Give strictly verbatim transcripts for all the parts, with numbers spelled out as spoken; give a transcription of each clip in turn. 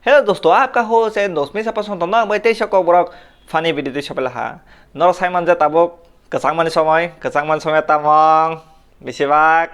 Hello dosto, apka ho se dos misa pason tong nang bai teisa kok borok funny video tei sopela ha. Norok sai manja tabuk kwchangmani somoi, kwchangmani somoi tamong bisibak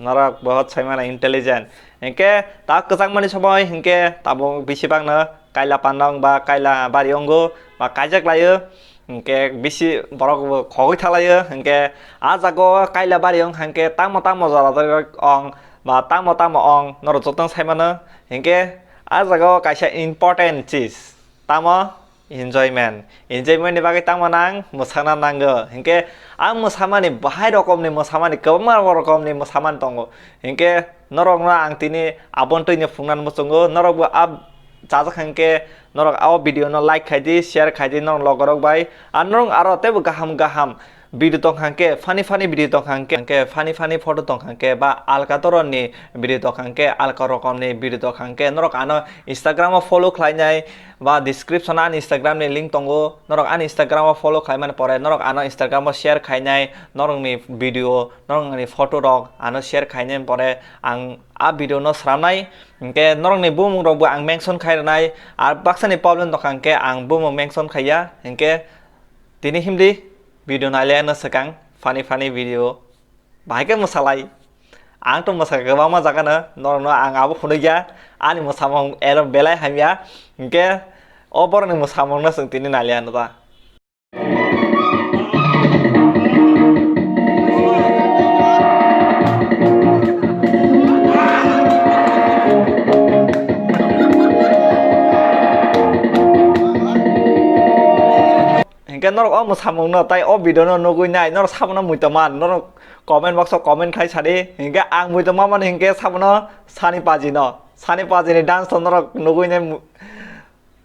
norok bohot sai mano intelligent. Hinkhe ta kwchangmani somoi hinkhe tabuk bisibak no kaila pandong ba kaila bari ongo ba kaijak laio. Hinkhe bisi borok bo khogwi thalaio. Hinkhe ah jaga o kaila bari wng hinkhe tamo tamo jora jora ong ba tamo tamo ong norok jotono sai mano. Hinkhe ah jaga o kaisa important chis tamo enjoyment. Enjoyment ni bagwi tamo nang mwsana nango. Hinkhe ang mwsamani bahai rokomni mwsamani kwbangma rokomni mwsamani tongo. Hinkhe norokno ang tini abono twino phunuknani muchungo. Norokbo ah chajak hinkhe norok o video no like khai di, share khai di norok logorok bai. Ar norok aro teibo kaham kaham video tong hinkhe, funny funny video tong hinkhe, hinkhe funny funny photo tong hinkhe ba alka doronni video tong hinkhe, alka rokomni video tong hinkhe norok ano Instagram o follow khlainai ba description o ani Instagram ni link tongo. Norok ani Instagram o follow khlaimani pore norok ano Instagram o share khainai, norokni video, norokni photo rok ano share khainani pore ang a video no sramnai. Hinkhe norokni bumung rokbo ang mention khai rwnai. Ar baksani problem tongkha hinkhe ang bumung mention khaiya. Hinkhe tini himdi video nailaiano swkang funny funny video. Bahai khe mwsalai. Ang to mwsakha kwbangma jagano, norokno ang abo phunukya. Ani mwsamung ero belai hamya. Hinkhe o borokni mwsamungno chwng tini nailaiano ta. Hinkhe norok o mwsamungno tai o video no nugwi nai, norok sabono muitomani, norok comment box o comment khai sadi. Hinkhe ang muitomani hinkhe sabono Sani Paji no, Sani Paji ni dance to norok nugwi nai mu-,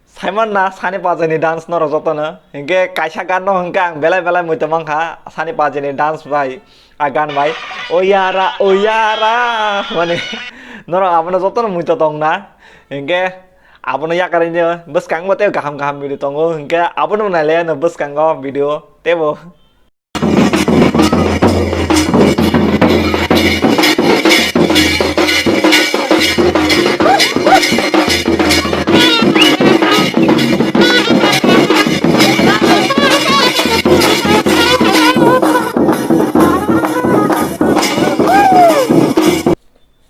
Saiman na Sani Paji ni dance norok jotono. Hinkhe kaisa gan no hinkhe ang belai belai muitomang kha Sani Paji ni dance bai, a gan bai. O yara, o yara, mane norok abono jotono muito tong na. Hinkhe abono yakarino bwskango tei kaham kaham video tongo. Hinkhe abono nailaiano bwskango video teibo.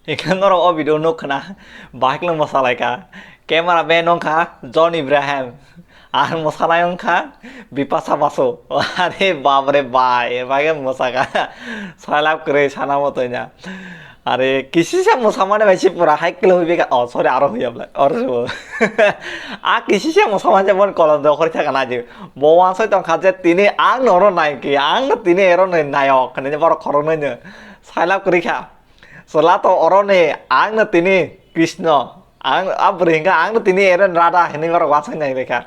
Hinkhe norok o video nukha na, bahai khe mwsalaikha. Camera man wngkha John Ibrahim, ar mwsanai wngkha Bipasa Basu. Are bapre bai, eba khe mwsakha. Salap kwrwi sana motoi na. Are kisisa mwsamani bai se pura hai khe hoibe kha. Oh, sorry, aro hoya bwlai. Oro se bo. A kisisa mwsamani je bon kolom de khori thaka na je. Bo wansoi tongkha je tini ang noro nai khe, ang tini ero nai nayok hinwi borok khoroknwi no. Salap kwrwi kha. Chwla to oro ni, ang no tini Krishna, ang a bwrwi hinkhe ang no tini eren Radha hinwi borok wansuk nai rikha.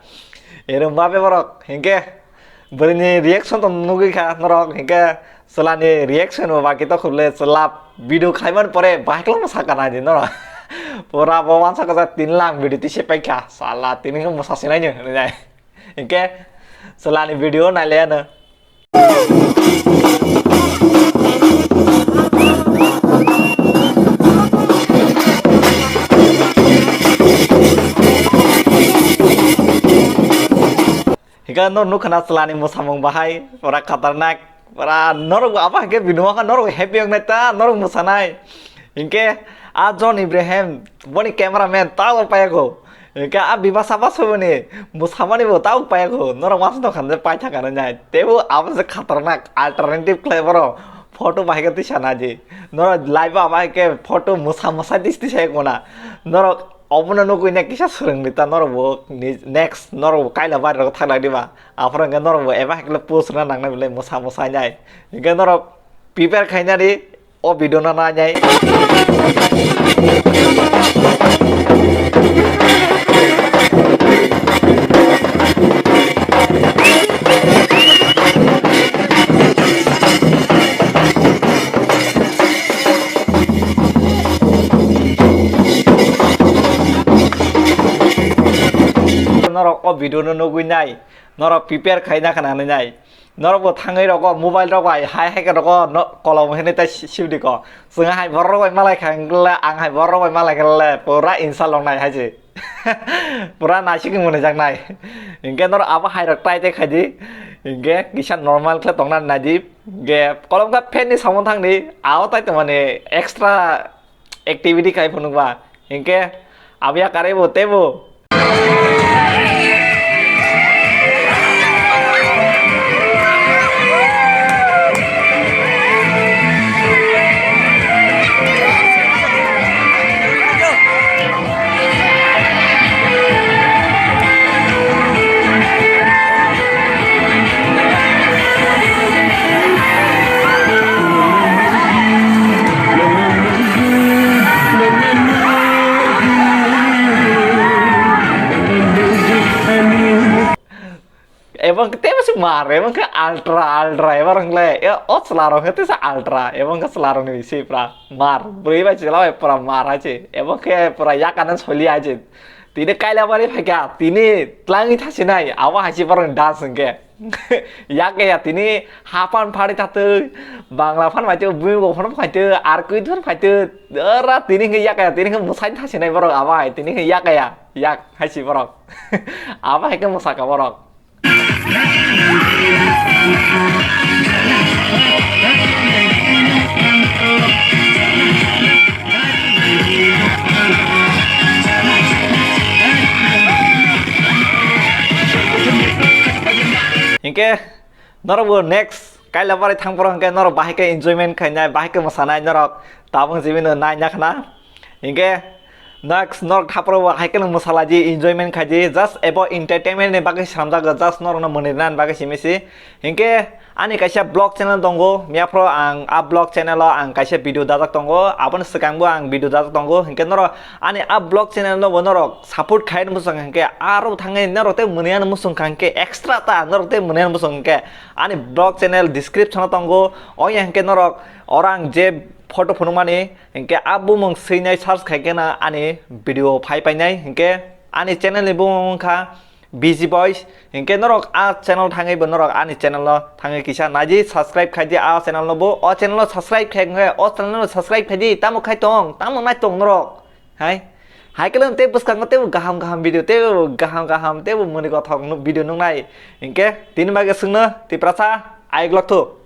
Eren babe borok hinkhe bwrwi ni reaction to nugwi kha norok, hinkhe chwla ni reaction bo baki to khuble chwla video khlaiman pore bahai kwlangma saka nai di norok. Pura bo wansuk kha tin lang video tise paikha, sala tini khe mwsa sinai no hinwi nai. Hinkhe chwla ni video nailaiano. Hinkhe no nukha na chwla ni mwsamung bahai, pura khatarnak, pura norok bo abo hai khe bini wngkha norok happy wngnai ta, norok mwsanai. Hinkhe a John Ibrahim boni cameraman ta bo paiyago. Hinkhe a Bipasa Basu boni mwsamani bo ta bo paiyago. Norok masa tongkha je paithaka nai. Teibo abo se khatarnak alternative khlai borok photo bahai khe tisa naidi. Norok live o abo hai khe photo mwsa mwsa tis tisa kona. Norok obono nugwi ne kisa swrwng di ta norok bo ni next norok bo kaila bari rok thang nai diba. Aphuru hinkhe norok bo eba hai khe post rwna nangnai belai mwsa mwsa nai. Hinkhe norok prepare khainani o video no nainai. Norok o video no nugwi nai, norok prepare khaina khana nai. Norok bo thangwi rogo mobile rok bai hai hai khe rogo no kolom hwnwi tei si-, sibidi ko. Chwng hai borok rok bai malai kha hwnkhe le, ang hai borok rok bai malai kha le pura insult rok nai hai se. Pura naisik wng mwnwi jak nai. Hinkhe norok abo hai rok try tei khai di. Hinkhe kisa normal khe tongna nai di. Hinkhe kolom kha fan ni samung thang di. Abo tai tongmani extra activity khai phunukba. Hinkhe abya karwi bo teibo. Ebong tebo se mar, ebong ke ultra, ultra, ebong le, e, o chwla rok ke tesa ultra, ebong ke chwla rok ni bisi pura mar, bwrwi bai chwla bai pura mar hai se, ebong ke pura yak anan soli hai se. Tini kaila bari phaikha, tini tlangi thasinai, abo hai se borok ni dance hwnkhe. Yak ya tini hapan phari thatwi, bangla phan bai twi, bui bo phan bai twi, ar kui phan bai twi, ora tini hwnkhe yak ya, tini hwnkhe mwsai thasinai borok abo hai, tini hwnkhe yak ya, yak hai se borok. Abo hai khe mwsaka borok. Hinkhe norok bo next kaila barai thang phoro hinkhe norok bahai khe enjoyment khainai, bahai khe mwsanai norok tabuk jibino naina khna. Hinkhe next norok thapro bo hai kheno mwsalaji, enjoyment khaiji, just abo entertainment ni bagwi swnamjago, just norokno mwnwi rwnani bagwi simi se. Hinkhe ani kaisa vlog channel tongo, miyaphro ang a vlog channel o ang kaisa video dajak tongo, aboni swkang bo ang video dajak tongo. Hinkhe norok ani a vlog channel no bo norok support khai muchung hinkhe aro thangwi norok tei mwnwi ano muchung kha hinkhe extra ta norok tei mwnwi ano muchung hinkhe ani vlog channel description o tongo. Oya hinkhe norok oro ang je photo phunukmani, hinkhe a bumung swinai search khai kheno ani video phai painai, hinkhe ani channel ni bumung wngkha B G Boys, hinkhe norok a channel thangwi bo norok ani channel no thangwi kisa naidi, subscribe khaidi a channel no bo, o channel no subscribe khai, o channel no subscribe khaidi, tamo khai tong, tamo nai tong norok, hai, hai khe tei bwskango teibo kaham kaham video, teibo kaham kaham, teibo mwnwi kothok video nuknai, hinkhe tini bagwi swngno Tiprasa ayuk lokthuk.